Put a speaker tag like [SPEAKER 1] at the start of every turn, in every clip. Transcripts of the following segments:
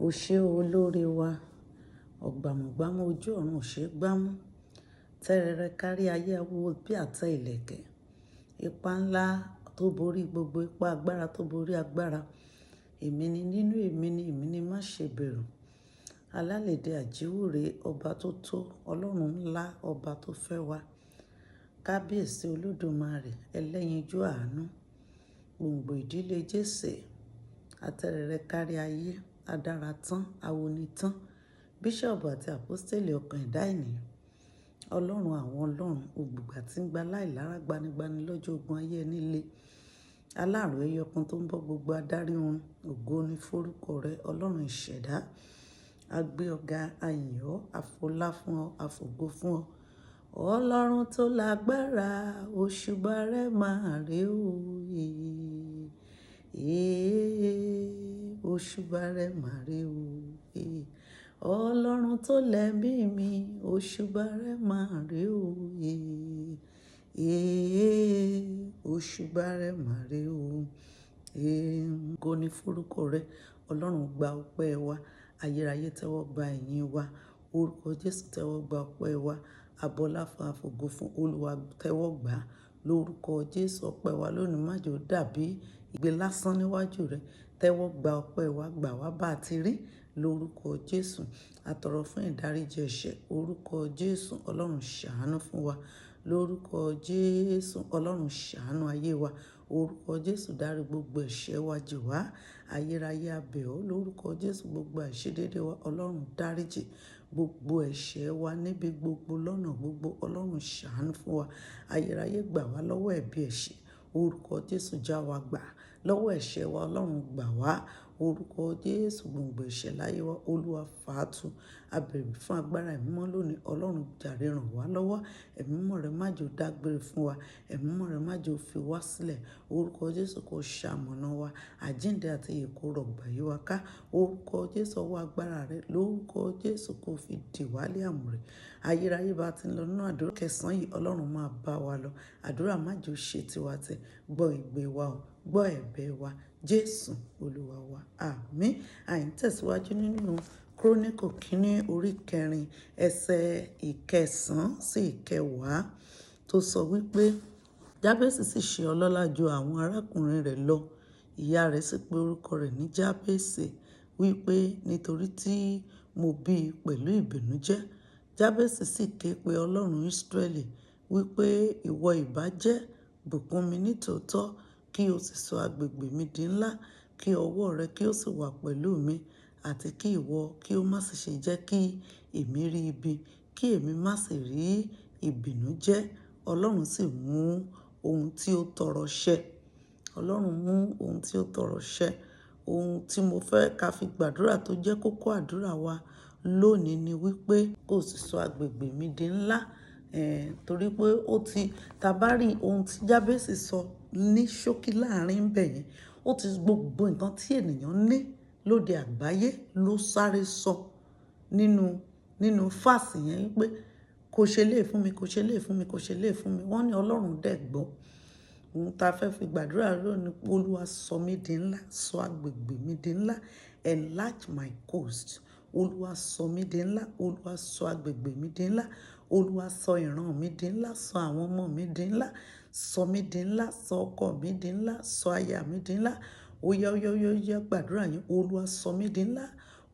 [SPEAKER 1] O ṣé olóore wa, ọ̀gbàmùgbàmù ojú ọ̀run ò ṣe é gbámú. Tẹ́rẹrẹ kárí ayé awúwo bí àtẹ ìlẹ̀kẹ̀. Ipa ńlá tó borí gbogbo ipá, agbára tó borí agbára. Èmi ni nínú èmi ni má ṣe bẹ̀rù. Alálèdè àjíwúre, ọba tó tó, Ọlọ́run ńlá, ọba tó fẹ́ wa. Kábíyèsí Olódùmarè, ẹlẹ́yinjú àánú. Gbòǹgbò ìdílé Jésè, atẹ́rẹrẹ kárí ayé, adára tán, awoni tán, bíṣọ̀bù àti àpọ́stélì ọkàn ẹ̀dá ènìyàn. Ọlọ́run àwọn ọlọ́run, ògbùgbà tí ń gba láìlára gbanigbani lọ́jọ́ ogun ayé ẹni le. Aláàrú ẹyọ kan tó ń bọ́ gbogbo adarí oorun, ògo ni forúkọ rẹ, Ọlọ́run ìṣẹ̀dá. A gbé ọ ga, a yìn ọ́, a fọlá fún ọ, a fògo fún ọ. Ọlọ́run tó lágbára, òṣùbà rẹ máa rè o. Ee, òṣùbà rẹ máa rè o. Ee, Ọlọ́run tó lẹ́mí mi, òṣùbà rẹ máa rè o. Ee, òṣùbà rẹ máa rè o. Ee, ògo ni forúkọ rẹ. Ọlọ́run gba ọpẹ́ wa. Ayérayé tẹ́wọ́ gba ìyìn wa. Orúkọ Jésù tẹ́wọ́ gba ọpẹ́ wa. Abọlá fún àfògo fún Olúwa tẹ́wọ́ gbà. Lórúkọ Jésù ọpẹ́ wa lónìí má jò dàbí ìgbé lásán níwájú rẹ. Tẹ́wọ́ gba ọpẹ́ wa, gbà wá bá ti rí. Lórúkọ Jésù. A tọrọ fún ìdáríjì ẹ̀ṣẹ̀. Orúkọ Jésù, Ọlọ́run ṣàánú fún wa. Lórúkọ Jésù, Ọlọ́run ṣàánú ayé wa. Orúkọ Jésù dárí gbogbo ẹ̀ṣẹ̀ wa jì wá. Ayérayé a bẹ̀ ọ́. Lórúkọ Jésù gbogbo àìṣedéédé wa, Ọlọ́run dáríjì. Gbogbo ẹ̀ṣẹ̀ wa níbi gbogbo lọ́nà gbogbo, Ọlọ́run ṣàánú fún wa. Ayérayé gbà wá lọ́wọ́ ẹ̀bi ẹ̀ṣẹ̀. Orúkọ Jésù já wa gbà. Lọ́wọ́ ẹ̀ṣẹ̀ wa, Ọlọ́run gbà wá. Orúkọ Jésù gbòǹgbò ẹ̀ṣẹ̀ láyé wa, Olúwa fàátù. A bẹ̀rẹ̀ fún agbára ẹ̀mí mímọ́ lónìí. Ọlọ́run jàre ràn wá lọ́wọ́. Ẹ̀mí mímọ́ rẹ má jò dágbére fún wa. Ẹ̀mí mímọ́ rẹ má jò fi wá sílẹ̀. Orúkọ Jésù kó ṣamọ̀nà wa. Àjíǹde àti ìyè kó rọ̀gbà yí wa ká. Orúkọ Jésù ọwọ́ agbára rẹ. Lórúkọ Jésù kó fi dì wá lé àmùrè. Ayérayé bá ti ń lọ nínú àdúrà kẹsàn-án yìí, Ọlọ́run máa bá wa lọ. Àdúrà má jò ṣe tiwa tẹ̀. Gbọ́ ìgbé wa o. Gbọ́ ẹ̀bẹ̀ wa. Jésù Olúwa wa. Àmín. À ń tẹ̀síwájú nínú Kúrónìkù kínní orí kẹrin ẹsẹ̀ ìkẹsàn-án sí ìkẹwàá tó sọ wípé Jábésì sì ṣe ọlọ́lá ju àwọn arákùnrin rẹ̀ lọ. Ìyá rẹ̀ sì pe orúkọ rẹ̀ ní Jábésì wípé nítorí tí mo bí i pẹ̀lú ìbìnújẹ́. Jábésì sì ké pe Ọlọ́run Ísírẹ́lì wípé ìwọ ìbá jẹ́ bùkún mi nítòótọ́ kí o sì sọ agbègbè mi di ńlá, kí ọwọ́ rẹ kí ó sì wà pẹ̀lú mi, àti kí ìwọ kí ó má sì ṣe jẹ́ kí èmi rí ibi, kí èmi má sì rí ìbìnújẹ́. Ọlọ́run sì mú ohun tí ó tọrọ ṣẹ. Ọlọ́run mú ohun tí ó tọrọ ṣẹ. Ohun tí mo fẹ́ ká fi gbàdúrà tó jẹ́ kókó àdúrà wa lónìí ni wípé kó sì sọ agbègbè mi di ńlá. Torí pé ó ti, tá bá rí ohun tí Jábésì sọ ní ṣókí láàrín bẹ́ẹ̀ yẹn, ó ti gbogbo nǹkan tí ènìyàn ní lóde àgbáyé ló sáré sọ nínú fásì yẹn wípé kò ṣe lè fún mi, kò ṣe lè fún mi, kò ṣe lè fún mi. Wọ́n ní Ọlọ́run dẹ̀ gbọ́. Ohun ta fẹ́ fi gbàdúrà lónìí pé Olúwa sọ mí di ńlá, sọ agbègbè mi di ńlá, enlarge my coast. Olúwa sọ mí di ńlá, Olúwa sọ agbègbè mi di ńlá, Olúwa sọ ìran mi di ńlá, sọ àwọn ọmọ mi di ńlá, sọ mí di ńlá, sọ ọkọ mi di ńlá, sọ aya mi di ńlá. Ó yá, ó yá, ó yá, ó yá gbàdúrà yín. Olúwa sọ mí di ńlá.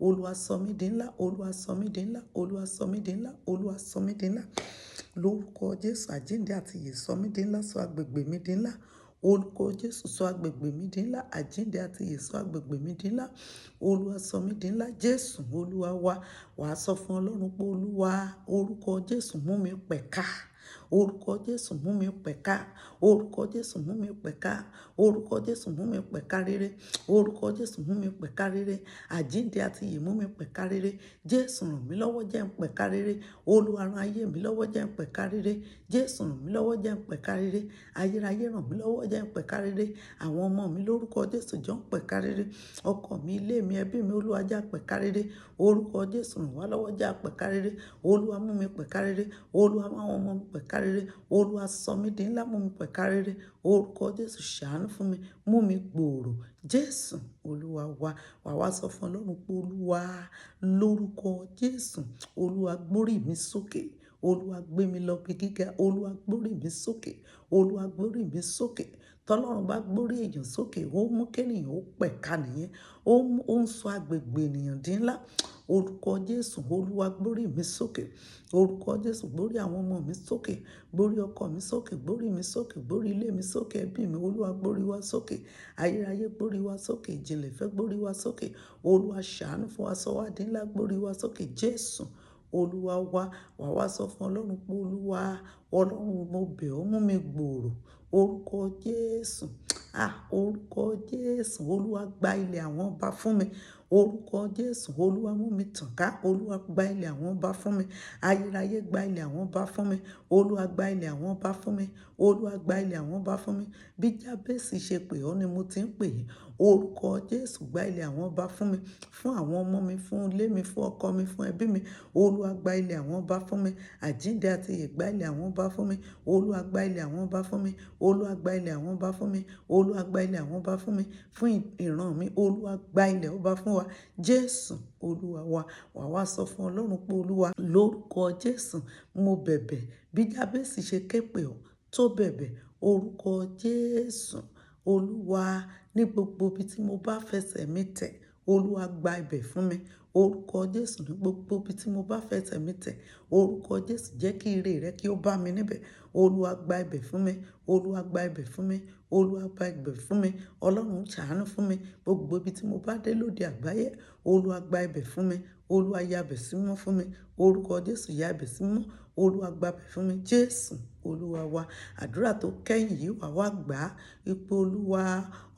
[SPEAKER 1] Olúwa sọ mí di ńlá. Olúwa sọ mí di ńlá. Olúwa sọ mí di ńlá. Olúwa sọ mí di ńlá. Lórúkọ Jésù àjíǹde àti ìyè sọ mí di ńlá, sọ agbègbè mi di ńlá. Orúkọ Jésù sọ agbègbè mi di ńlá. Àjíǹde àti ìyè sọ agbègbè mi di ńlá. Olúwa sọ mí di ńlá. Jésù Olúwa wa. Wà á sọ fún Ọlọ́run pé Olúwa, orúkọ Jésù mú mi pẹ̀ka. Orúkọ Jésù mú mi pẹ̀ka. Orúkọ Jésù mú mi pẹ̀ka. Orúkọ Jésù mú mi pẹ̀ka rere. Orúkọ Jésù mú mi pẹ̀ka rere. Àjíǹde àti ìyè mú mi pẹ̀ka rere. Jésù ràn mí lọ́wọ́ jẹ́ ń pẹ̀ka rere. Olúwa rán ayé mi lọ́wọ́ jẹ́ ń pẹ̀ka rere. Jésù ràn mí lọ́wọ́ jẹ́ ń pẹ̀ka rere. Ayérayé ràn mí lọ́wọ́ jẹ́ ń pẹ̀ka rere. Àwọn ọmọ mi lórúkọ Jésù jọ ń pẹ̀ka rere. Ọkọ mi, ilé mi, ẹbí mi, Olúwa jẹ́ á pẹ̀ka rere. Orúkọ Jésù ràn wá lọ́wọ́ jẹ́ á pẹ̀ka rere. Olúwa mú mi pẹ̀ka rere. Olúwa mú àwọn ọmọ mi pẹ̀ka pẹ̀ka rere. Olúwa sọ mí di ńlá, mú mi pẹ̀ka rere. Orúkọ Jésù ṣàánú fún mi, mú mi gbòòrò. Jésù Olúwa wa. Wà wá sọ fún Ọlọ́run pé Olúwa, lórúkọ Jésù, Olúwa gbórí mi sókè. Olúwa gbé mi lọ ibi gíga. Olúwa gbórí mi sókè. Olúwa gbórí mi sókè. Tọ́lọ́run bá gbórí èèyàn sókè, ó mú kí ènìyàn ó pẹ̀ka nìyẹn. Ó ń sọ agbègbè ènìyàn di ńlá. Orúkọ Jésù, Olúwa gbórí mi sókè. Orúkọ Jésù, gbórí àwọn ọmọ mi sókè. Gbórí ọkọ mi sókè. Gbórí mi sókè. Gbórí ilé mi sókè. Ẹbí mi, Olúwa gbórí wa sókè. Ayérayé gbórí wa sókè. Ìjìnlẹ̀ ìfẹ́ gbórí wa sókè. Olúwa ṣàánú fún wa, sọ wá di ńlá, gbórí wa sókè. Jésù Olúwa wa. Wà wá sọ fún Ọlọ́run pé Olúwa, Ọlọ́run mo bẹ̀ ọ́, mú mi gbòòrò. Orúkọ Jésù. Ah, orúkọ Jésù. Olúwa gba ilẹ̀ àwọn ọba fún mi. Orúkọ Jésù. Olúwa mú mi tàn ká. Olúwa gba ilẹ̀ àwọn ọba fún mi. Ayérayé gba ilẹ̀ àwọn ọba fún mi. Olúwa gba ilẹ̀ àwọn ọba fún mi. Olúwa gba ilẹ̀ àwọn ọba fún mi. Bí Jabesi ṣe pè ọ́ ni mo ti ń pè yín. Orúkọ Jésù gba ilẹ̀ àwọn ọba fún mi, fún àwọn ọmọ mi, fún ilé mi, fún ọkọ mi, fún ẹbí mi. Olúwa gba ilẹ̀ àwọn ọba fún mi. Àjíǹde àti ìyè gba ilẹ̀ àwọn ọba fún mi. Olúwa gba ilẹ̀ àwọn ọba fún mi. Olúwa gba ilẹ̀ àwọn ọba fún mi. Olúwa gba ilẹ̀ àwọn ọba fún mi. Fún ìran mi, Olúwa gba ilẹ̀ ọba fún wa. Jésù Olúwa wa. Wà wá sọ fún Ọlọ́run pé Olúwa, lórúkọ Jésù, mo bẹ̀bẹ̀. Bí Jabesi ṣe ké pè ọ́ tó bẹ̀bẹ̀. Orúkọ Jésù, Olúwa, ní gbogbo ibi tí mo bá fẹsẹ̀ mi tẹ̀, Olúwa gba ibẹ̀ fún mi. Orúkọ Jésù, ní gbogbo ibi tí mo bá fẹsẹ̀ mi tẹ̀, orúkọ Jésù jẹ́ kí ire rẹ kí ó bá mi níbẹ̀. Olúwa gba ibẹ̀ fún mi. Olúwa gba ibẹ̀ fún mi. Olúwa gba ibẹ̀ fún mi. Ọlọ́run ṣàánú fún mi. Gbogbo ibi tí mo bá dé lóde àgbáyé, Olúwa gba ibẹ̀ fún mi. Olúwa ya ibẹ̀ sí mímọ́ fún mi. Orúkọ Jésù ya ibẹ̀ sí mímọ́. Olúwa gba ibẹ̀ fún mi. Jésù Olúwa wa. Àdúrà tó kẹ́yìn yìí wà wá gbà á. Wípé Olúwa,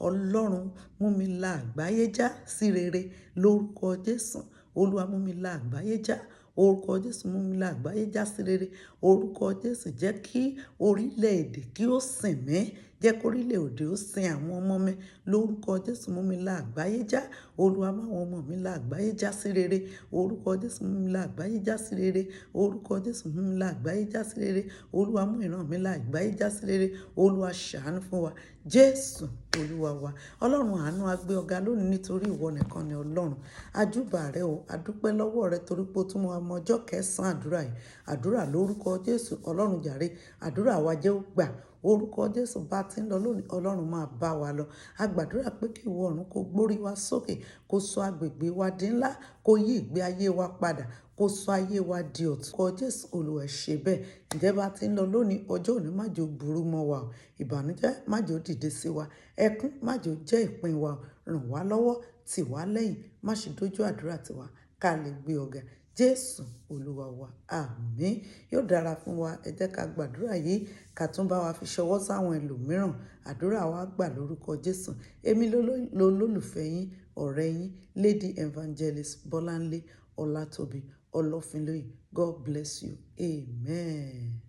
[SPEAKER 1] Ọlọ́run mú mi la àgbáyé já sí rere lórúkọ Jésù. Olúwa mú mi la àgbáyé já. Orúkọ Jésù mú mi la àgbáyé já sí rere. Orúkọ Jésù jẹ́ kí orílẹ̀ èdè kí ó sìn mí. Jẹ́ kí orílẹ̀ èdè ó sin àwọn ọmọ mi. Lórúkọ Jésù mú mi la àgbáyé já. Olúwa mú àwọn ọmọ mi la àgbáyé já sí rere. Orúkọ Jésù mú mi la àgbáyé já sí rere. Orúkọ Jésù mú mi la àgbáyé já sí rere. Olúwa mú ìran mi la àgbáyé já sí rere. Olúwa ṣàánú fún wa. Jésù Olúwa wa. Ọlọ́run àánú, a gbé ọ ga lónìí nítorí ìwọ nìkan ni Ọlọ́run. A júbà rẹ o. A dúpẹ́ lọ́wọ́ rẹ torí pé o tún mú wa mọ ọjọ́ kẹsàn-án àdúrà yìí. Àdúrà lórúkọ Jésù, Ọlọ́run jàre. Àdúrà wa jẹ́ ó gbà. Orúkọ Jésù bá ti ń lọ lónìí, Ọlọ́run máa bá wa lọ. A gbàdúrà pé kí ìwọ ọ̀run kó gbórí wa sókè, kó sọ agbègbè wa di ńlá, kó yí ìgbé ayé wa padà, kó sọ ayé wa di ọ̀tun. Orúkọ Jésù, Olúwa ṣe bẹ́ẹ̀. Ǹjẹ́ bá ti ń lọ lónìí, ọjọ́ òní má jẹ́ ó burú mọ́ wa o. Ìbànújẹ́ má jẹ́ ó dìde sí wa. Ẹkún má jẹ́ ó jẹ́ ìpín wa o. Ràn wá lọ́wọ́, tì wá lẹ́yìn, má ṣe dójú àdúrà tiwa ká lè gbé ọ ga. Jésù Olúwa wa. Àmín. Yóò dára fún wa. Ẹ jẹ́ ká gbàdúrà yìí ká tún bá wa fi ṣọwọ́ sáwọn ẹlòmíràn. Àdúrà wa gbà lórúkọ Jésù. Èmi lolólùfẹ́ yín, ọ̀rẹ́ yín, Lady Evangelist Bọ́láńlé Ọlátóbi Ọlọ́finlóye. God bless you. Amen.